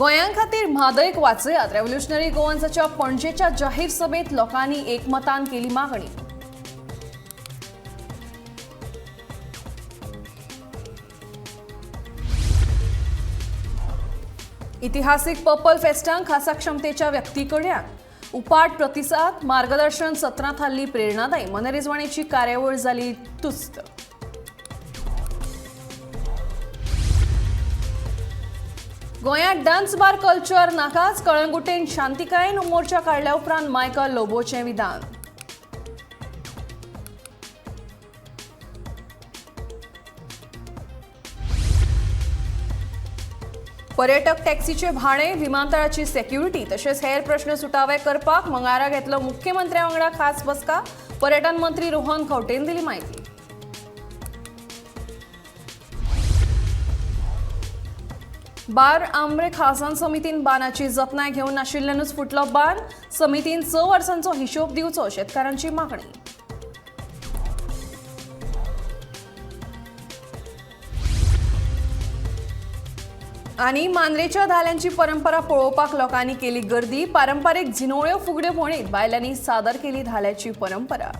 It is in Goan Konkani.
गोंयां खातीर म्हादयक वाचयात. रेव्होल्युशनरी गोवन्साच्या पणजेच्या जाहीर सभेत लोकांनी एकमतान केली मागणी. इतिहासीक पर्पल फेस्टांक खासा क्षमतेच्या व्यक्तीकडल्यान उपाट प्रतिसाद. मार्गदर्शन सत्रां थारली प्रेरणादायी. मनरिजवणेची कार्यावळ जाली तुस्त. गोंयांत डान्स बार कल्चर नाकाच. कळंगुटेन शांतिकायेन मोर्चा काडल्या उपरांत मायकल लोबोचें विधान. पर्यटक टॅक्सीचे भाडे, विमानतळाची सेक्युरिटी तशेंच हेर प्रश्न सुटावे करपाक मंगळारा घेतलो मुख्यमंत्र्या वांगडा खास बसका. पर्यटन मंत्री रोहन खंवटेन दिली म्हायती. बार आमरे खाजन समितीन बांदाची जतनाय घेवन नाशिल्ल्यानूच फुटलो बांद. समितीन 6 वर्सांचो हिशोब दिवचो, शेतकारांची मागणी. आनी मांद्रेच्या धाल्यांची परंपरा पळोवपाक लोकांनी केली गर्दी. पारंपारीक झिनोळ्यो फुगड्यो म्हणीत बायलांनी सादर केली धाल्याची परंपरा.